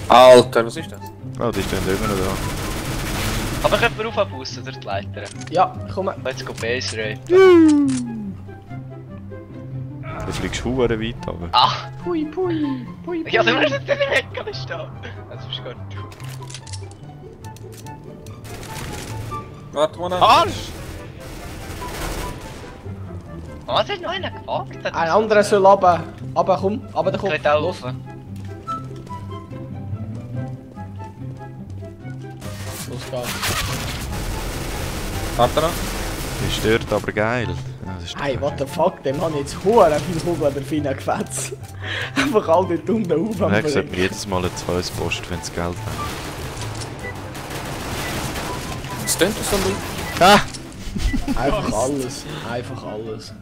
Alter, was ist das? Oh, die stehen immer noch da. Aber können wir raufbussen durch die Leiter? Ja, komm. Let's go Base Ray. Du fliegst verdammt weit runter. Ach! Pui, pui, pui, pui. Ja, du musst jetzt nicht weg, alles stehen. Das ist gut. Warte mal. Arsch! Oh, es hat noch einer gewagt. Ein anderer soll runter. Aber komm, aber der Geht auch Los, rauf. los geht's. Warte noch. Die stört aber geil. Ja, das ist Hey, what the fuck, dem hab ich jetzt verdammt viel Kugel an der Finne gefetzt. Einfach all dort unten auf am Ich sollte mir jedes Mal ein zweites posten, wenn es Geld hat. Was tönt das so gut? Ah! Einfach alles, einfach alles.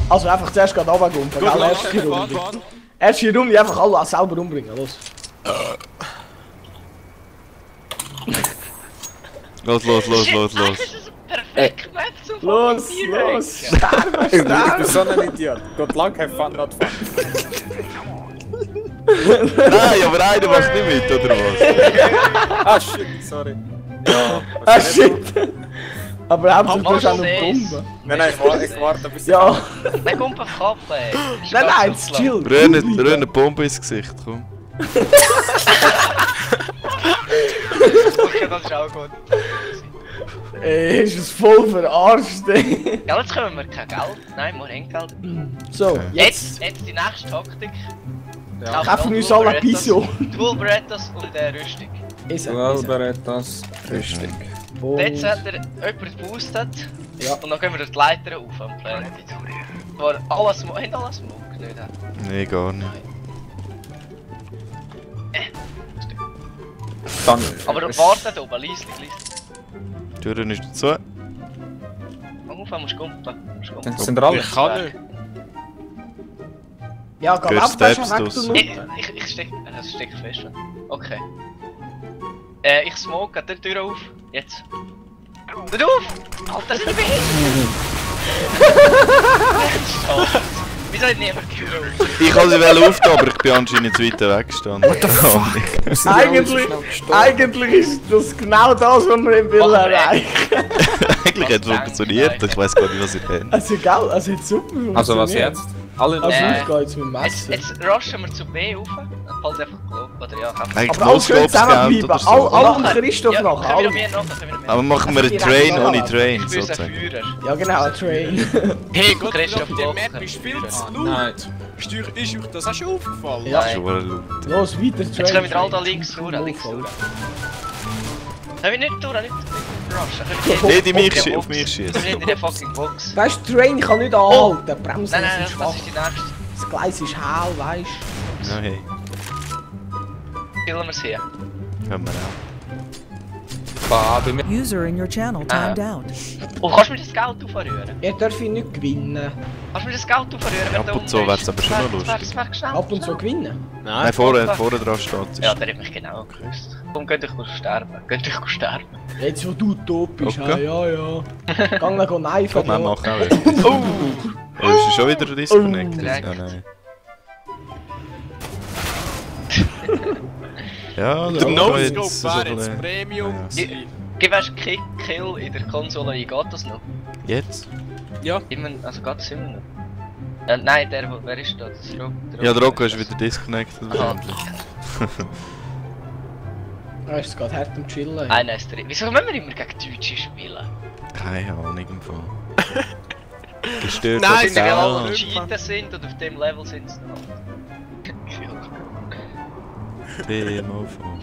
Also einfach zuerst gerade runtergumpen, Gut, gell? los, Erste warte, Runde. warte. Erste Runde einfach alle selber umbringen, los. Los. Das ist ein perfekter Map zum Los, fucking los! T-Rex. Sterben, Ich bin sterben! so ein Idiot. Good luck, have fun, not fun. Nein, aber einer macht nicht mit, oder was? Ah shit, sorry. Ja. Ah shit! Aber hauptsächlich Aber bist du auch noch das ist- Bomben. Nein, ich warte bis Ja! Nein, komm auf Kappe. Nein, chill! Rühren eine Bombe ins Gesicht, komm. Okay, das ist auch gut. Ey, ist es voll verarscht, ey. Ja, jetzt können wir kein Geld. Nein, wir haben Geld. So, Okay. jetzt Jetzt die nächste Taktik. Ja. kaufen wir uns alle ein Piso. Dual Berettas und Rüstung. Ist Well, Berettas. Richtig. Jetzt hat er jemand geboostet. Ja. Und dann gehen wir durch die Leiter auf am Planet. War alles Smoke. Haben alles Smoke? Nicht, hä? Nee, gar nicht. Dann. Aber warte oben, leislich. Die Türen ist dazu. Auf, musst du kumpeln. Dann sind wir alle. Ich kann nicht. Ja, geh Gehört ab, das ist Steps weg, draus. du Ich steck. Es steckt fest. Okay. Ich smoke die Tür auf. Jetzt. Tür auf! Alter, sind die behindert! Wieso hat niemand die Tür auf? Ich wollte sie auftun, aber ich bin anscheinend zu weit weggestanden. What the fuck? Eigentlich ist das genau das, was wir im Bild erreichen. Eigentlich hat es funktioniert, ich weiß gar nicht, was ich bin. Also geil, also jetzt super funktioniert. Also was jetzt? Alle Also Äh, ich gehe jetzt mit dem Jetzt, Messer. jetzt rushen wir zu B rauf. Dann fällt einfach Glock. Oder ja, kann Eigentlich Aber alle schön No-Scopes zusammenbleiben. oder so. Alle und Christoph ja, nachher. können wir noch alle. mehr nachher, können wir noch mehr. Aber machen wir einen Direkt Train nachher. ohne Train, Ich bin ein sozusagen. Führer. Ja genau, ein Train. Hey Gott, Christoph die Blocher. Map ist viel zu Nein. laut. Ist euch das auch schon aufgefallen? Ja. Das ist schon laut. Los, weiter Train. Jetzt können wir alle da links durch, Voll, links voll. durch. Können wir nicht durch, nicht rushen. Nicht in mich schießen. auf mich schießen. Wir sind in der fucking Box. Weißt du, Train kann nicht anhalten. Bremsen Nein, sind das schwach. ist die nächste. Das Gleis ist hell, weißt du. Ja, hey. Killen wir es hier. Können wir auch. Bah, bei mir. User in your channel timed out. Oh, kannst du mir das Geld aufrühren? Ihr dürft ihn nicht gewinnen. Kannst du mir das Geld aufrühren, wenn Ab du und zu wär's aber schon noch lustig. Das wäre schnell. Ab und zu gewinnen. Nein, vorne dran steht Ja, es. der hat mich genau geküsst. Komm, könnt euch sterben. Könnt euch sterben. Jetzt wo du tot bist, Okay. ja. Gang dann gehen einfach. Komm, wir ja. machen auch etwas. Oh! Ist er schon wieder disconnected? Direkt. Ja, nein. Ja, Der aber No-Scope jetzt wäre so ein jetzt bisschen- Premium Ja. gewesen. Gib erst Kill in der Konsole ein, geht das noch? Jetzt? Ja. Immer, also geht das immer noch? Nein, wer ist da? Das Rocco. Ja, der Rocco ist wieder disconnected Aha. wahrscheinlich. Es geht hart um Chillen. Nein, ist der. Wieso müssen wir immer gegen Deutsche spielen? Keine Ahnung im Fall. Gestört Nein, Weil sie wir will alle auch Cheater sind und auf dem Level sind sie noch. Thema von.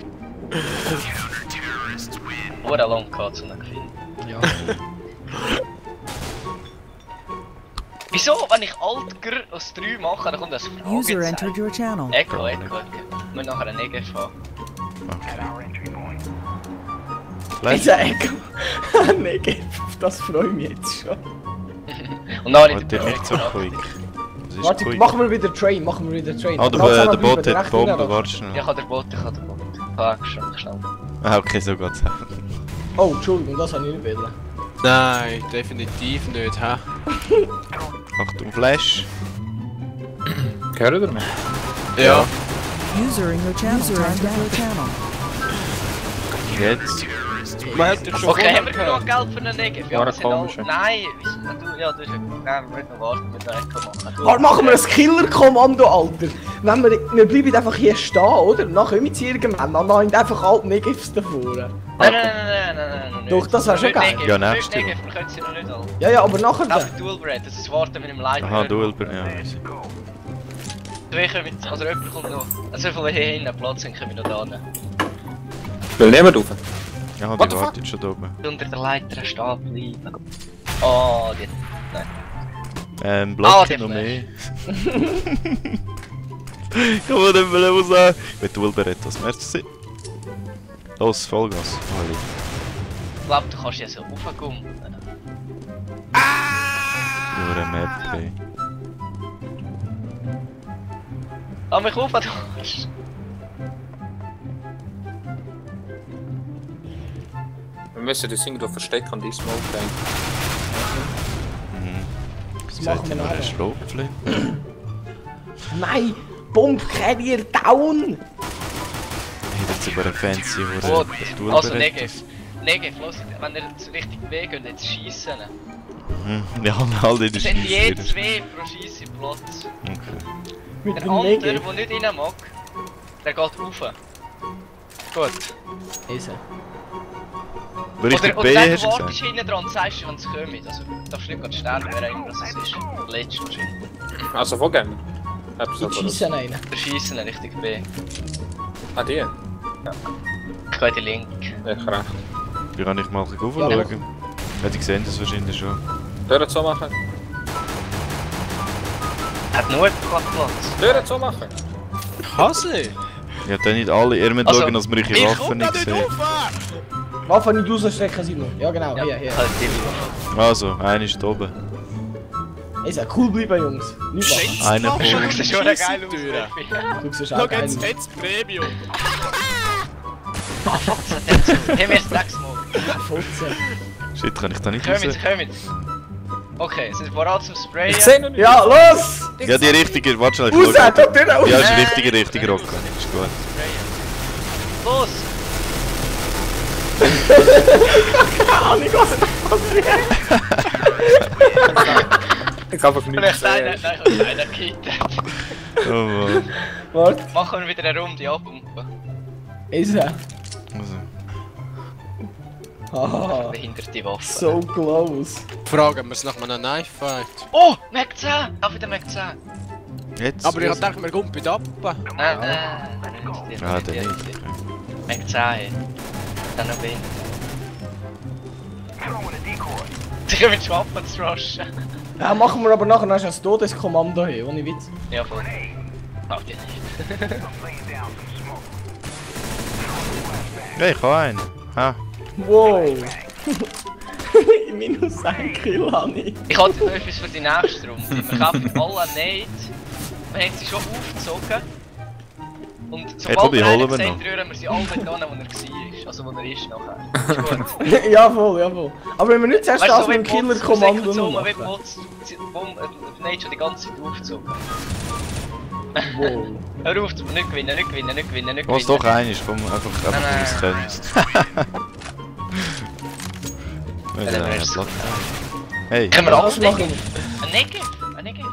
Aber eine lang gehabt, so einen Gewinn. Ja. Wieso, wenn ich Altger aus 3 mache, dann kommt das User Fragezeichen? entered your channel. Echo. Wir müssen nachher eine EG fahren. Diese Ecke. Nee, das freut mich jetzt schon. Und dann in Heute der nicht so quick. Das ist Warte, gut. machen wir wieder Train, Train. Ah, der Bot hat die Bombe, warte Ich schnell. kann den Bot. Fuck, schon schnell. Ah, okay, so geht's. Oh, Entschuldigung, das habe ich nicht wollen. Nein, definitiv nicht, hä? Achtung, Flash. Hört ihr mich? Ja. User in your channel timed out. Jetzt. Man hat dich schon Okay, vorher haben wir genug Geld für einen Negev? Ja, War wir ein sind all... komischer. Nein, du, ja, du hast ja... Nein, wir müssen noch warten, wir müssen noch machen. Warte, machen wir ein Killer-Kommando, Alter. Wenn wir bleiben einfach hier stehen, oder? Dann kommen sie irgendwann, dann haben einfach alle Negifs davor. Nein. Doch, das wäre schon geil. Ja, nächstes Jahr. Negev, wir können sie noch nicht alle. Ja, aber nachher Einfach dann. Dual Bread, das ist Warten mit dem Leiter. Aha, Dual, ja. Zwei kommen, also jemand kommt noch. Also viele hier hinten Platz sind, kommen wir noch da hin. Will niemand rauf? Ja, What die the wartet schon da oben. Unter der Leiter stehen bleiben. Oh, die... Nein. Block die noch Flash. mehr. Komm mal, dann will ich was sagen. Mit Dual Berettas, merci. Los, Vollgas. Ich glaube, du kannst ja so raufkommen. Über eine Map, ey. Lass mich rauf, du kannst. Wir müssen das irgendwo verstecken und die Smoke rein. Das machen wir Seid ihr noch ein nachher. Schlupfli? Nein! Bomb Carrier down! Hey, das ist aber ein fancy Oh, Dual also Berettas. Negev, los, wenn ihr den richtigen Weg geht, jetzt schiessen. Ja, alle in der Es sind je Scheiße. zwei pro Scheiss im Platz. Okay. Mit Der dem andere, Negev. der nicht rein mag, der geht rauf. Gut. Ist er. Richtig Oder B dann hast du wartest gesagt? du hinten dran und sagst, wenn es kommt. Also, du darfst nicht gerade sterben, wer immer das ist. Letztes wahrscheinlich. Also von Gamer. Hab's Ich aber schieße einen. Der schiessen richtig B. Ah, die? Ich gehe die Link. Ich recht. Wie kann ich mal Ja, raufschauen? Hätte ich gesehen, das wahrscheinlich schon. Dürren so machen? Hat nur Platz. Dürren so machen? Hase! Ja, dann nicht alle. Ihr müsst Also, schauen, dass wir eure Ich Waffen komm da nicht nicht sehen. rauf! Waffen nicht rausstrecken, Simon. Ja, genau, hier. Halt die wieder. Also, einer ist da oben. Ist ja cool bleiben, Jungs. Nicht machen. Scheiße, Einer Mann, von- Das ist schon eine geile Scheissentüre. Auswirkung. Du siehst Schau auch geil jetzt, aus. jetzt Premium! Hey, wir sind Smoke. Fotze. Shit, kann ich da nicht Kommen, raus? kommen. Okay, sind voran zum Sprayen. Ich seh noch nicht. Ja, los! Ja, die richtige, warte schnell. Raus, schau. da drin raus! Ja, ist die richtige Rocker. Ist gut. Los! Ahnung, was passiert. Ich hab einfach nichts Vielleicht einer, gesehen. nein, ich habe keiner gehittet. Oh Mann. Warte, Machen wir wieder eine Runde ab. ist er. Also. Haha, Behinderte Waffe. so close. Fragen wir es nach einem Knife Fight. Oh! Mac 10! Auch wieder Mac 10! Jetzt? Aber ich dachte, wir kommen bei der Appe. Nein, Ja, der nicht. Mac 10, ey. Dann noch behindert. Sie können mit Schwappen zu rushen. Ja, machen wir aber nachher noch ein Todeskommando hier, ohne Witz. Ja, voll. Mach die nicht. Ja, ich habe einen. Ha. Wow. Minus 1 Kill habe ich. Ich hatte noch etwas für die nächste Runde. Wir kaufen alle Nate. Wir haben sie schon aufgezogen. Und Hey, sobald Tobi, wir holen einen wir sehen, noch. rühren wir sie alle dort hin, wo er war. Also wo er ist nachher. Ist gut. Jawohl, jawohl. Aber wenn wir nicht zuerst das mit dem wenn Bots Killer-Kommando so noch wie machen. Bots, Nate schon die ganze Zeit aufgezogen. Wow. Hör auf, nicht gewinnen, nicht gewinnen, nicht gewinnen, nicht Was gewinnen. doch ein ist, komm einfach Nein. auskennst. Dann haben wir es. Platte. Hey, Können wir Was alles machen nehmen? wir? Ein Negev? Ein Negev?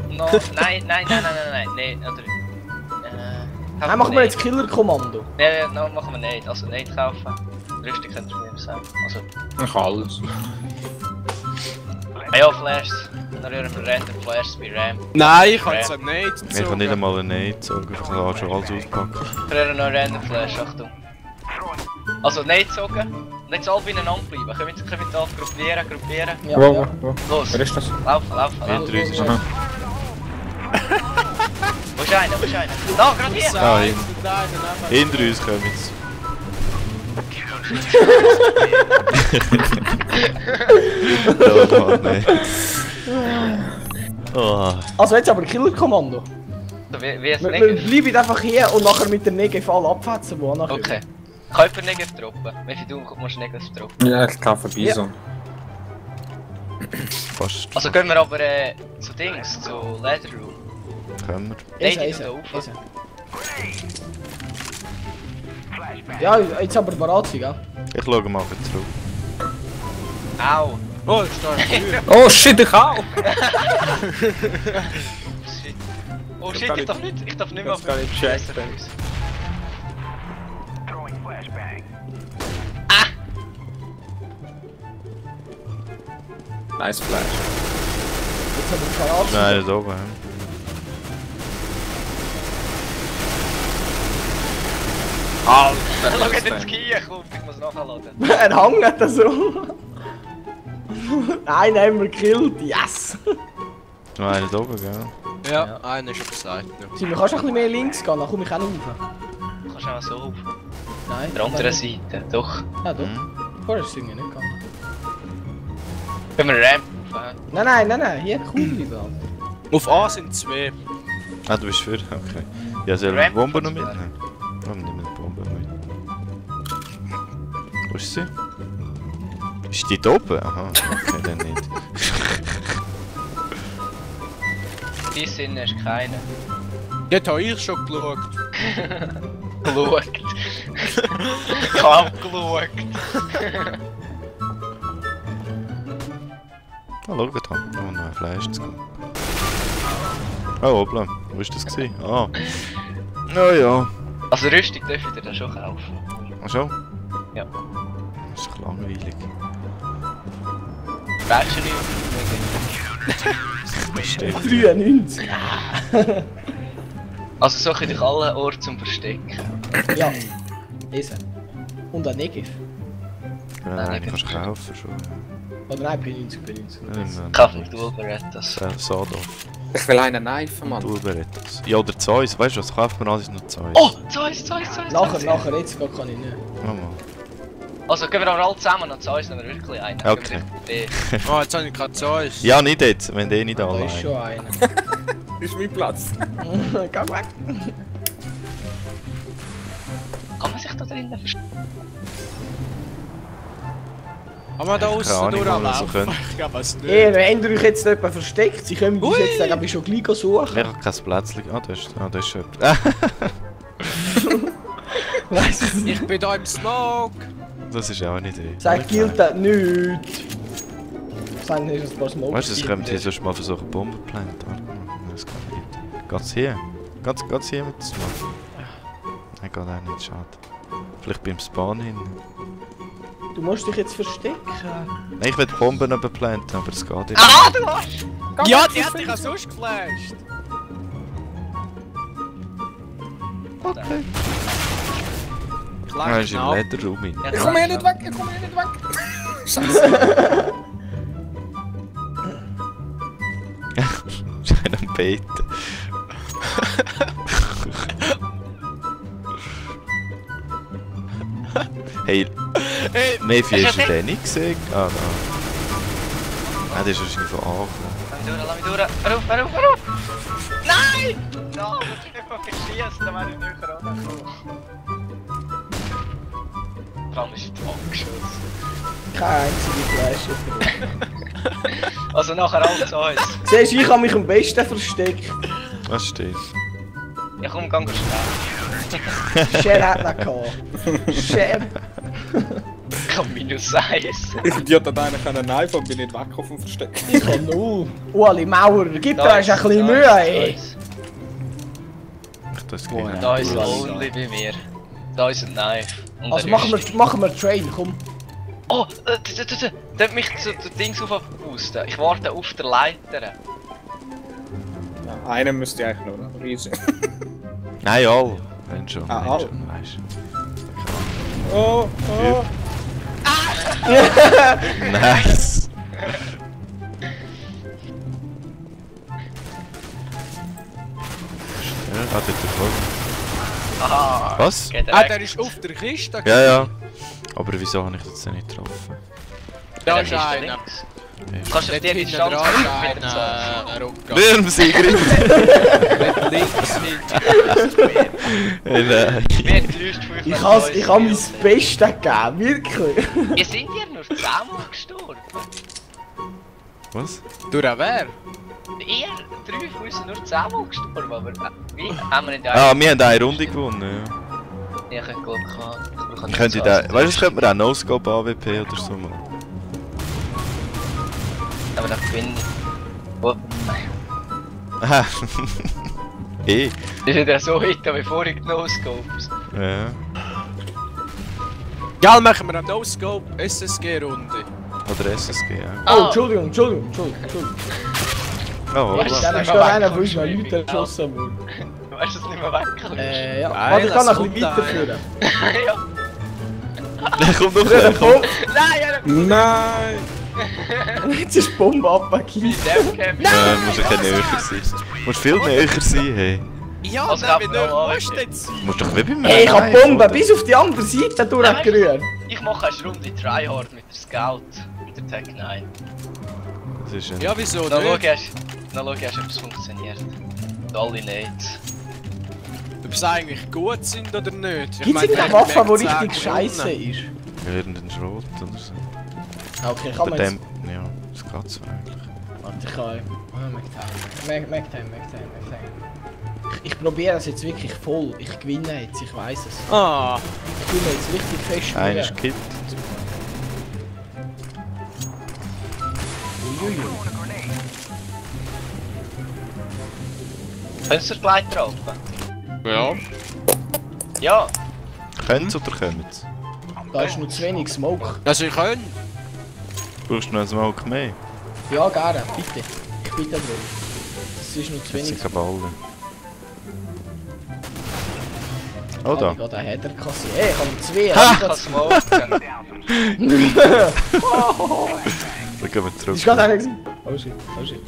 No, nein, oder... Nein, machen wir jetzt Killer-Kommando. Nein, no, machen wir nicht. Also nicht kaufen. Rüstung könnt ihr mir sagen. Also... Ich kann alles. Ah ja, Flashs. Dann rühren wir random Flashs bei Ram. Nein, ich kann es nicht. ich kann nicht einmal einen Nate sagen, ich kann schon alles auspacken. Wir rühren noch random Flash, Achtung. Also nicht zogen. Und jetzt alle beieinander bleiben. Können wir da gruppieren? Ja, Wo, ja. wo? Los! Wer ist das? Laufen. Hinter uns ist Aha. Wo ist einer? Da, gerade hier! Ah, Nein, Hinter uns kommen jetzt. Oh Mann, nein. Oh. Also jetzt aber Killer-Kommando. So, wie es Wir Negev. bleiben einfach hier und nachher mit der Negev alle abfetzen, die nachher. Okay. Kann jemand Negev droppen? Wie viel du musst Negev droppen? Ja, ich kaufe Bison. Fast. Also gehen wir aber zu Dings, zu Leather Room. Können wir. Nein, die Ise. tun da rauf. Ja, jetzt aber bereit sein, gell? Ich schaue mal zurück. Au! Oh, ist da ein Tür. Oh shit, ich auch! Shit. Oh shit, ich darf nicht mehr auf gar nicht den checken. Fuß. Nice Flash. Jetzt aber bereit sein. Nein, da oben. Alter, Schau was jetzt ist ins denn? Kie, komm, ich muss nachladen. Er hängt da so. Nein, haben wir gekillt. Yes! Noch einer da oben, gell? Ja, einer ist auf der Seite. Simon, kannst du ein bisschen mehr links gehen? Dann komme ich auch noch rauf. Du kannst auch so auf Nein. der anderen Seite, doch. Ja, doch. Hm? Vorher ist es irgendwie nicht gegangen. Können wir Ramp auf? Nein, hier cool bleiben. Alter. Auf A sind 2. Ah, du bist für? Okay. Ja, soll ich die Ramp Bombe noch kannst du mitnehmen? Warum nehmen wir die Bombe mit? Wo ist sie? Ist die da oben? Aha, okay, dann nicht. Die sind hast keine. Dort habe ich schon geschaut. Geschaut. Kaum geschaut. Ah, schau da. Oh, noch ein Fleisch zu gehen. Oh, hoppla. Wo ist das gewesen? Ah. Oh ja. Also Rüstung dürft ihr dann schon kaufen. Ach schon? Ja. Das ist doch langweilig. Battery. Das stimmt. 93. Also so könnt ihr alle Orte zum Verstecken. Ja. Ise. Und ein Negev. Ja, Nein, nein, nicht kannst du kaufen schon. Oder nein, P90. Kaffee, du Berrettas. Sodorf. Ich will einen Knife, Mann. Duelberettas. Ja, oder Zeus. Weißt du was? Kauft man alles noch Zeus. Oh! Zeus! Nachher, jetzt kann ich nicht. Mama. Also gehen wir aber alle zusammen und Zeus nehmen wir wirklich einen. Okay. Oh, jetzt habe ich gerade Zeus. Ja, nicht jetzt. Wenn die nicht Da alle ist schon einer. Das ist mein Platz. Geh weg. Kann man sich da drinnen verstecken? Kann man da Keine aussen Ahnung, wo wir so durchlaufen? können. Ich glaube es nicht. Wenn ihr euch jetzt jemand versteckt, sie können uns jetzt glaube ich schon gleich suchen. Ich habe kein Plätzchen. Ah, da ist schon jemand. Weiss es nicht. Ich bin da im Smoke. Das ist auch eine Idee. Sagt gilt das nichts. Sagen ist ein paar Smokes. Weißt du, das können sie sonst mal versuchen, Bomben zu planten. Warte mal. Nein, das geht nicht. Geht's hier? Geht's hier mit dem Smoke? Nein, geht auch nicht. Schade. Vielleicht beim Spawn hin. Du musst dich jetzt verstecken. Nein, ich will Bomben noch beplanten, aber es geht nicht. Ah, du hast! Ja, die hat dich auch sonst geflasht. Okay. Ich Er leg ist ihn im ab. Lederraum hin. Ich komme hier nicht weg! Scheint am Beten. Hey, Hey, Mephi, hast du den nicht gesehen? Ah, nein. Ah, der ist wahrscheinlich von Anfang. Lass mich durch! Hör auf! Nein! No, das ist nicht mal geschießt, dann wäre ich nicht rangekommen. Vor allem ist die angeschossen. Keine einzige Flasche. Also nachher alles zu uns. Siehst du, ich habe mich am besten versteckt. Was steht? Ja komm, gang schnell. Share hat nicht gehabt. Share. Komm, -1. Ich Idiot hat eigentlich einen Knife und bin nicht weg auf dem Versteck. Ich habe 0. Ueli Maurer, gib dir ein bisschen Mühe, ey. Ich das Oh, kriege. Da ist Lonely bei mir. Da ist ein Knife. Und Also ein Rüstung. machen wir Train, komm. Oh, der mich zu den Dings aufboosten. Ich warte auf der Leiter. Ja, einen müsste ich eigentlich noch, riesig. Nein, all. Wenn schon, Ah, wenn all. schon, weißt Oh, oh. du. Nice. Ja, hat er voll. Aha. Was? Geht Ah, weg. der ist auf der Kiste. Ja, ja. Aber wieso habe ich das denn nicht getroffen? Da Ja, ist dann einer. links. Kannst du auf die Nicht hinten Distanz dran wieder so? sein, Ruka. Wurmsieger! Nicht links hinten. Mir enttäuscht von Ich habe mein Bestes gegeben, wirklich. Wir sind hier nur 10-mal gestorben. Was? Du wer? Ihr 3 von uns sind nur 10-mal gestorben, aber wie? Haben wir nicht Ah, wir haben eine Runde gewonnen, ja. Ich könnte glaube ich Könnte da, weißt du, das könnte man auch No-Scope AWP oder so machen. Aber dann gewinnen. Oh, Aha. Eh. das ist wieder so weit wie vorhin die No-Scopes. Ja. Ja, machen wir eine No-Scope SSG-Runde. Oder SSG, ja. Oh, Entschuldigung. Oh, Was? was? Dann hast du einer von unseren Leuten erschossen worden. Du weißt, dass es nicht mehr weg Ja. Nein, Warte, ich kann das noch ein bisschen kommt weiterführen. Ja. Kommt noch Der her. Punkt. Nein, Nein! Jetzt ist die Bombe abgekippt. Ja, muss ein bisschen näher sein. Muss viel näher sein, hey. Ja, Also, nein, wie aber- nicht musst du jetzt sein? Muss doch wie bei mir. Hey, ich hab Nein, Bomben oder? bis auf die andere Seite durchgerührt. Ich mache eine Runde Tryhard mit der Scout, mit der Tech 9. Das ist ein... Ja, wieso Na schau nicht? erst, ob es funktioniert. Und alle Nates. Ob sie eigentlich gut sind oder nicht? Gibt es wir eine haben Waffe, die gemerkt, richtig 10 scheiße gewonnen. ist? Irgendein Schrot oder so. Okay, kann Oder man jetzt... dem... Ja, das geht so eigentlich. Warte, ich kann... Magtime. Ich probiere es jetzt wirklich voll. Ich gewinne jetzt, ich weiß es. Ah, Ich gewinne jetzt richtig fest. Einer ist gekippt. Uiuiui. Fenstergleiter oben? ja. Ja. Könnt's oder kommt's? Da ist noch zu wenig Smoke. Also ich kann. Brauchst du noch einen Smoke mehr? Ja, gerne, bitte. Ich bitte darum. Es ist noch zu Das wenig sind keine Ballen. Oh, da. Ich habe einen Header kassiert. Hey, ich habe zwei. Ich kann smoken. Dann gehen wir Das zurück. ist gerade einer gewesen. Oh shit.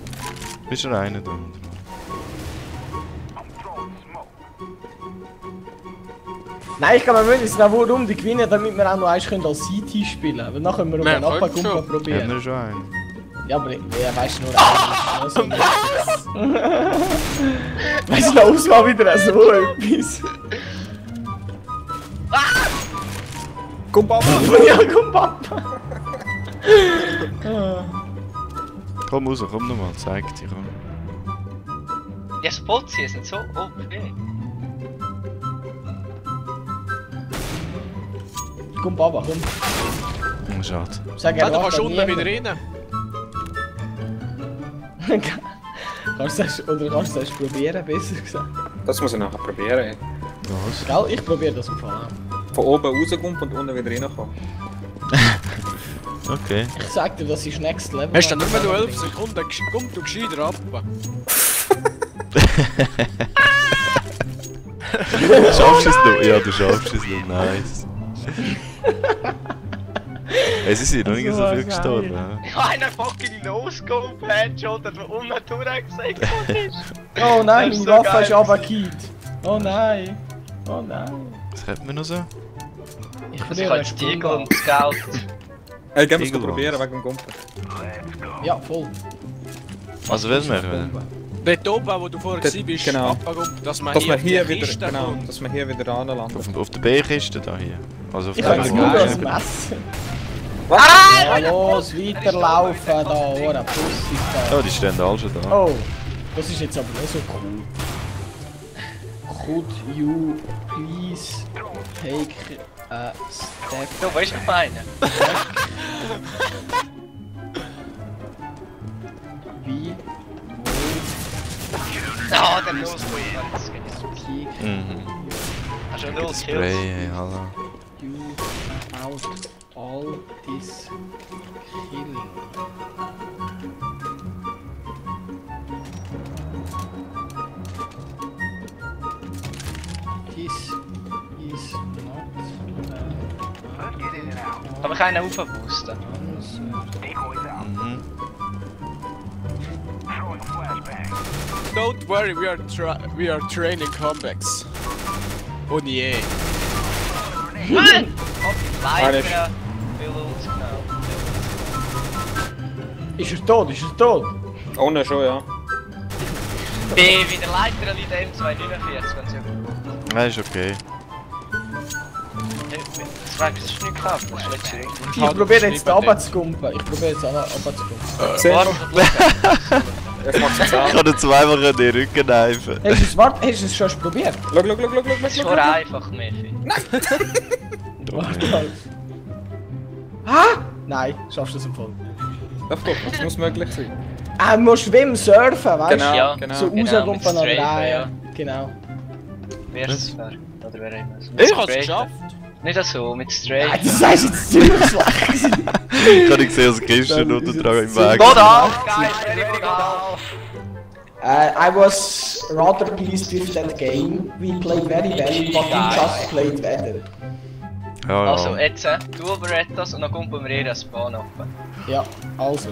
Bist du einer da? Nein, ich kann mir mindestens noch eine Runde gewinnen, damit wir auch noch eins als CT spielen können. Weil dann können wir um Wir den Abpack können schon. probieren. Haben wir schon einen? Ja, aber ja, weißt du nur eins. Weißt du, noch Auswahl wieder so etwas. Komm, Papa! Ja, komm, Papa. Komm raus, komm nochmal, zeig dich. Komm. Die Spots hier sind so OP. Komm, Papa, komm. Oh, schade. Sag Ja, du kannst warte unten niemand. wieder rein. Kannst du das, oder kannst du das probieren, besser gesagt? Das muss ich nachher probieren. Was? Gell, ich probiere das im Fall auch. Von oben rauskommt und unten wieder reinkommt. Okay. Ich sag dir, das ist Next Level. Hast du dann nur noch 11 Sekunden? Komm du gescheiter ab. Schaffst du es noch? Ja, du schaffst es noch. Nice. Hey, sie sind noch nicht so viel gestorben. Ja? Ich habe einen fucking No-Scope-Headshot, der unten durchgesagt ist. Oh nein, Das meine ist so Waffe geil. ist runtergekippt. Oh nein. Oh nein. Was hat man noch so? Ich Ich verliere kann einen die Eagle Sprung. und Scout. Hey, gehen wir es Eagle probieren Ones. wegen dem Gumpen. Ja, voll. Also, was machen wir? Dort oben, wo du vorher Dort, warst, genau. dass man Dass wir auf die hier wieder, Kiste genau, kommt. dass wir hier wieder anlanden. Auf der B-Kiste da hier. Also auf Ich der habe jetzt geil. nur B-Kiste. das Messer. Was? Ja, los, weiterlaufen da, oder Pussy da. Oh, die stehen alle schon da. Oh, das ist jetzt aber nicht so cool. Could you please take a step Du weißt du meine? wie Ah, der No-Scope. Das geht nicht. kick Mhm. Hast du 0 Das Kills? Spray, hey, hallo. you out all this killing? This is not Kann ich einen aufboosten? Mhm. Don't worry, we are training comebacks. Oh je. Mann! Einer ist- Leider. Will uns genau. Ist er tot? Ist er tot? Ohne schon, ja. Bin wieder Leiter in dem 249, wenn sie Nein, ist okay. das war nicht gekauft, das ist letzte Ring. Ich probiere jetzt runter zu kumpen. Ich probiere jetzt runter zu kumpen. Warte, Ich mach's jetzt Ich an. kann dir zweimal in die Rücken kneifen. Hast du es schon probiert? Schau. das ist schon einfach, Mefi. Warte mal. Ah! Nein, schaffst du das im Fall. Doch, das muss möglich sein. Du musst schwimmen, surfen, weißt du? Genau, Ja. genau. So Genau, rauskommen mit und Strafen, drehen. ja. Genau. Wer ist es? Oder wer immer. Ich hab's geschafft. Nicht so, mit Strafe. Nein, das heißt jetzt ziemlich schlecht. Ich habe gesehen, dass Kisten unten dran im Weg. Go down, guys, ready to go down. I was rather pleased with that game. We played very well, but we just played better. Ja, ja. Also, jetzt, du überrettest und dann kommt bei mir das Spawn ab. Ja, also.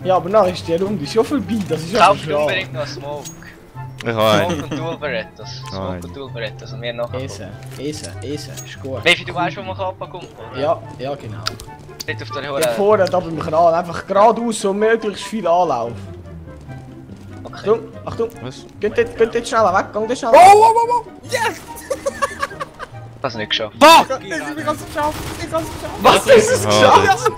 Ja, aber nachher ist die Runde schon vorbei, das ist ja Kauf schon unbedingt noch Smoke. Ich habe einen. Smoke und du überrettest. Smoke Nein. und du überrettest und wir nachher. Essen, ist gut. Mefi, du weißt, wo man abkommt? Ja, genau. Nicht auf der Hier Höhe. vorne, da beim Kran, einfach geradeaus, so möglichst viel Anlauf. Okay. Achtung, Was? geht jetzt schneller weg, geh schneller weg. Das nicht geschafft. Fuck! Was ist es Ah, geschafft?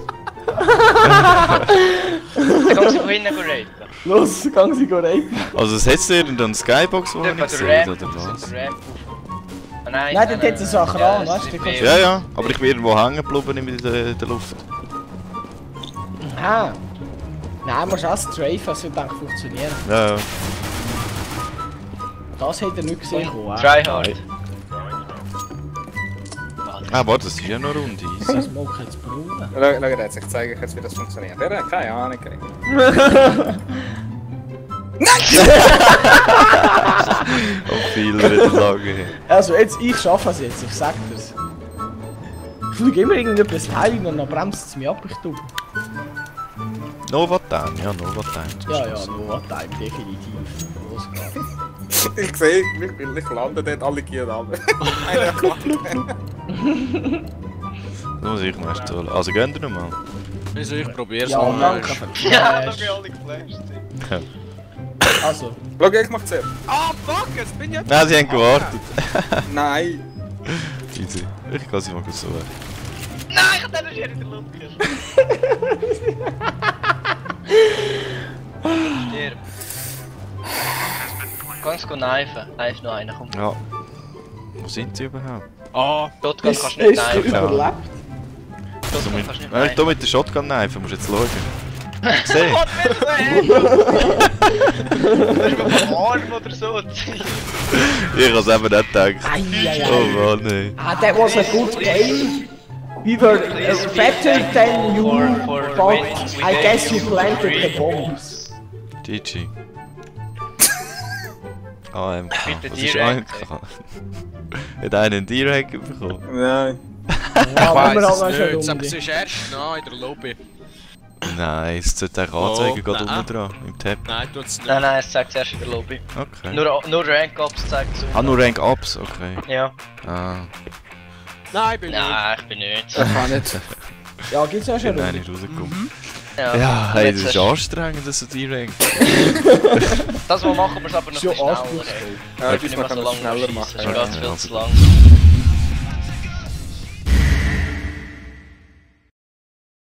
Dann kannst du von hinten raten. Los, gang sie rein. Also, es hat irgendeine Skybox, die ich nicht sehe, oder was? Nein, Nein, dort hat es so einen Kran, weißt du, du? Ja, ja, aber ich bin irgendwo hängen geblieben in der Luft. Ah. Nein, musst auch strafen, das wird eigentlich funktionieren. Ja, ja. Das hat er nicht gesehen. Try hard. Ah, warte, das ist ja noch eine Runde. Easy. Das mag jetzt brauchen. Schau, jetzt, ich zeige euch jetzt, wie das funktioniert. Der hat keine Ahnung. Und viele in lange. Also jetzt, ich schaffe es jetzt, ich sag dir's. Ich fliege immer irgendetwas heim und dann bremst es mich ab, ich tue. Nova Time, ja, Nova Time. Ja, Nova Time, definitiv. Los geht's. Ich sehe, ich lande dort alle gehen runter. Einer kann. Das muss ich noch erst holen. Also, gehen wir nochmal. Also ich probier's Ja, mal. danke für den Ja, Flash. wir alle geflasht. Also, Schau, ich mach zuerst. Ah, fuck, jetzt bin ich jetzt... Nein, sie haben gewartet. Nein. Easy. Ich kann sie mal gut so weg. Nein, ich hab den hier in der Luft geschossen. Stirb. Kannst du kneifen? Nein, ist noch einer, komm. Ja. Wo sind sie überhaupt? Ah, Shotgun ist kannst du nicht er kneifen. überlebt? Also Shotgun mit, kannst du nicht ich kneifen. tu mit der Shotgun knifen, musst jetzt schauen. Gesehen? Gott, das ist mir vom Arm oder so. Ich hab's eben nicht gedacht. Eieiei. Oh Mann, ey. Ah, that was a good game. We were better than you, but I guess you planted the bombs. GG. AMK. Bitte Was ist direkt, AMK? Hat einer einen Direct bekommen? Nein. Ja, weiss wir es haben noch nicht, schon aber es Runde. ist erst nah in der Lobby. Nein, es sollte auch anzeigen, Oh, geht nein. unten dran, im Tab. Nein, tut's nicht. Nein, es zeigt zuerst in der Lobby. Okay. Nur Rank-Ups zeigt es. Ah, nur Rank Ups, okay. Ja. Ah, Nein, bin ich nicht. Nein, ich bin nicht. Kann nicht. Ja, gibt's auch schon bin Runde. nicht rausgekommen. Ja, Ja, hey, jetzt das ist hast- anstrengend, dass du die Rank. Das, was machen wir, es aber noch Schon ein bisschen schneller. anspruchsvoll. Ja, Ich bin diesmal nicht kann mehr man so es schneller lange machen. schiessen, es geht viel Ja. zu lang.